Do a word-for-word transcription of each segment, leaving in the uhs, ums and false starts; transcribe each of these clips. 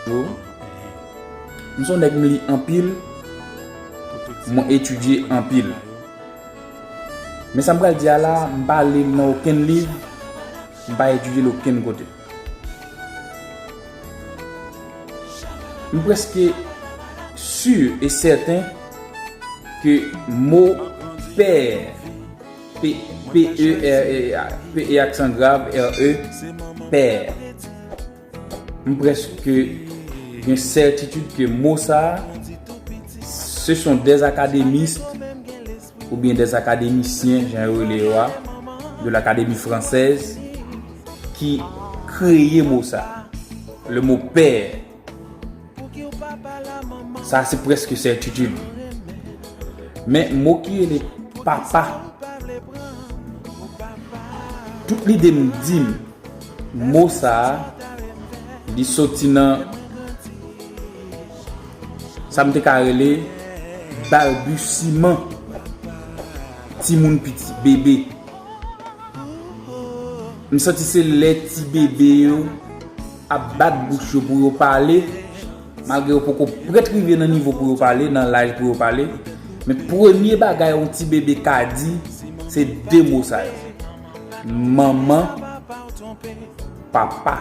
M se yon nèg m li anpil, mwen etidye anpil. Men sa m pral di a la, m pa li l nan okenn liv, m pa etidye l okenn kote. M prèske si e sèten ke mo pè, P, P E R E, P E aksan grav, R E, pè. M prèske gen sètitid ke mo sa a, ce sont des académistes ou bien des académiciens, jan yo rele yo a, de l'Académie française, ki kreye mo sa a. Le mot père. Sa se prèske sètitid. Men mo ki rele papa, tout lide m di m, mo sa a, li soti nan sa m te ka rele balbutiman timoun piti, bebe. M santi se lè ti bebe yo ap bat bouch yo pou yo pale, malgre yo poko prèt rive nan nivo pou yo pale, nan laj pou yo pale. Men premye bagay yon ti bebe ka di, se de mo sa yo. Manman, papa.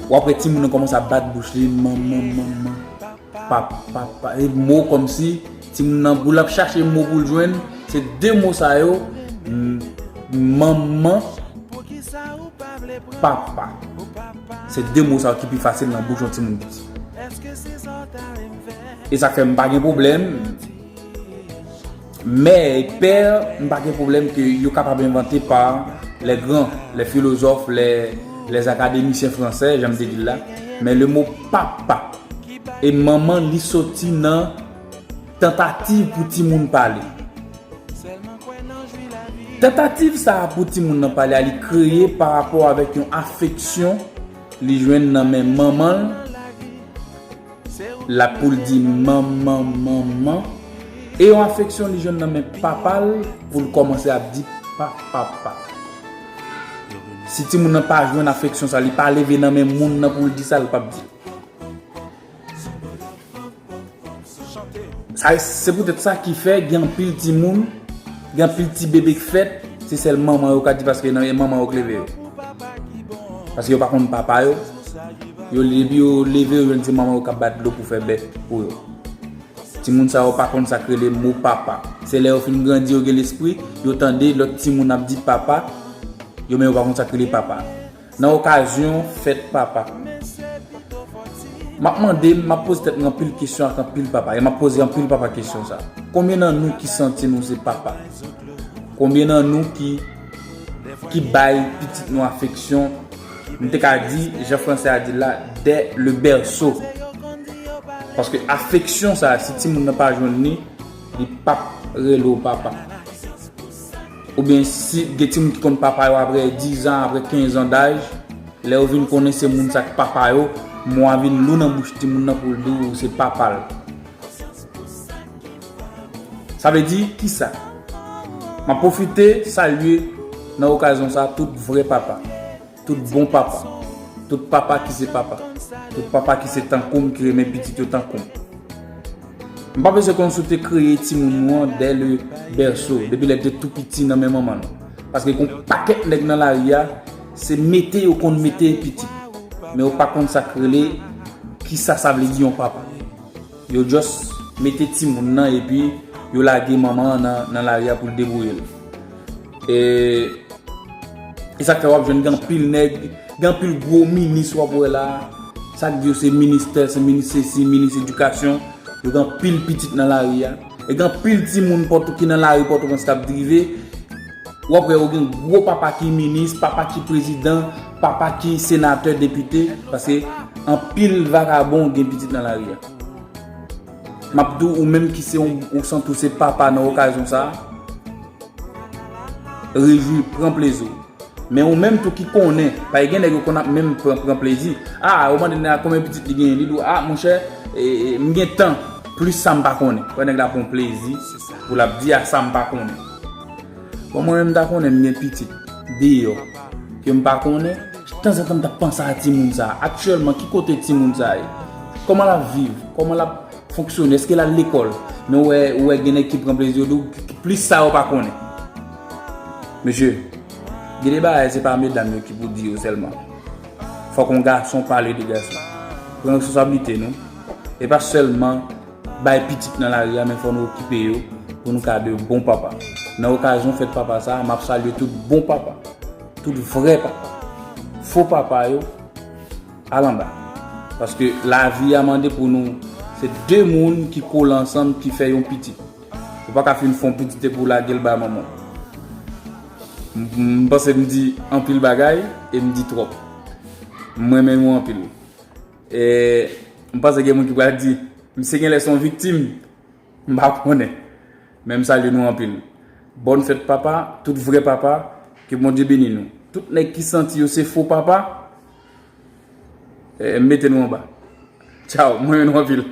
W ap wè timoun nan kòmanse ap bat bouch li, manman, manman, papa, papa. E mo kòmsi timoun nan, pou l ap chache mo pou l jwenn, se de mo sa yo, m-, manman, papa. Se de mo sa yo ki pi fasil nan bouch yon timoun piti. E sa k fè m pa gen pwoblèm. Mè e pè, m pa gen pwoblèm ke yo kapab envante pa les grands, les philosophes, les, les académiciens français, jan m te di l la. Men le mo papa e manman, li soti nan tantativ pou timoun pale. Tantativ sa a pou timoun nan pale a, li kreye pa rapò avèk yon afeksyon li jwenn nan men manman l, la pou l di manman, manman, e yon afeksyon li jwenn nan men papa l pou l kòmanse ap di pa, papa. Si timoun nan pa jwenn afeksyon sa, li pa leve nan men moun nan pou l di sa, l p ap di. Sa, se poutèt sa ki fè gen anpil timoun, gen anpil ti bebe k fèt, se sèl manman yo ka di paske nan, e manman yo k leve yo. Paske yo pa konn papa yo. Yo, depi yo leve, yo jwenn se manman yo k ap bat dlo pou fè bèt pou yo. Timoun sa yo pa konn sa k rele mo papa. Se lè yo fin grandi, yo gen lespri, yo tande lòt timoun ap di papa, yo menm yo pa konn sa k rele papa. Nan okazyon fèt papa, m ap mande, m ap poze tèt mwen anpil kesyon ak anpil papa, e m ap poze anpil papa kesyon sa. Konbyen nan nou ki santi nou se papa? Konbyen nan nou ki, ki bay pitit nou afeksyon? M te ka di, jan fransè a di l la, dès le berceau. Paske afeksyon sa, si timoun nan pa jwenn li, li p ap rele w papa. Oubyen si gen timoun ki konn papa yo apre diz an, apre kenz an daj, lè yo vin konnen se moun sa k papa yo, mo a vin lou nan bouch timoun nan pou l di w se papa l. Sa vle di kisa? M ap pwofite salye nan okazyon sa a tout vrè papa, tout bon papa, tout papa ki se papa, tout papa ki se tankou m, ki renmen pitit yo tankou m. M pa bezwen konn si w te kreye timoun nou an dès le berceau, depi lè l te tou piti nan men manman l. Paske gen yon pakèt nèg nan lari a, se mete yo konn mete pitit. Men yo pa konn sa k rele, kisa sa vle di yon papa. Yo just mete timoun nan epi yo lage manman an nan, nan lari a pou l debouye l. E, e sa k fè w ap jwenn gen anpil nèg, gen anpil gwo minis w ap wè la. Sa k di yo se minis tèl, se minis sesi, minis edikasyon. Yo gen anpil pitit nan lari a. E gen anpil timoun Pòto-, ki nan lari Pòtoprens k ap drive. W ap wè yo gen gwo papa ki minis, papa ki prezidan, papa ki senatè, depite, paske anpil vakabon gen pitit nan lari a. M ap di w, ou menm ki se yon, ou santi w se papa nan okazyon sa a, rejwi, pran plezi w. Men ou menm tou ki konnen, paske gen nèg yo konn ap menm pran, pran plezi. A, ou mande nèg la konbyen pitit li genyen, li di w, a, monchè, e, e, m gen tan, plis sa m pa konnen. Wè nèg la pran plezi pou l ap di a sa m pa konnen. Bon, mwen menm m ta konnen m gen pitit deyò ke m pa konnen, Tanzantan m t ap panse a timoun sa a. Aktyèlman, ki kote timoun sa a ye? Kòman l ap viv? Kòman l ap fonksyone? Èske l al lekòl? Men ou wè, ou wè gen nèg ki pran plezi yo di w, plis sa yo pa konnen. Mesye, gen de bagay se pa medam yo ki pou di yo sèlman. Fòk yon gason pale de gason. Pran responsablite nou. E pa sèlman bay pitit nan lari a, men fò nou okipe yo pou nou ka de bon papa. Nan okazyon fèt papa sa a, m ap salye tout bon papa, tout vrè papa. Fo papa yo, al anba. Paske lavi a mande pou nou, se de moun ki kole ansanm ki fè yon pitit. Ou pa ka fin fè yon pitit epi w lage l bay manman w. M, m panse m di anpil bagay e m di twòp. M renmen nou anpil. E m panse gen moun ki pral di, "Misye genlè se yon viktim." M pa konnen. Men m salye nou anpil. Bòn fèt papa, tout vrè papa, ke Bondye beni nou. Tout nèg ki santi yo se fo papa, eh, mete nou anba. Tchaw, m renmen nou anpil.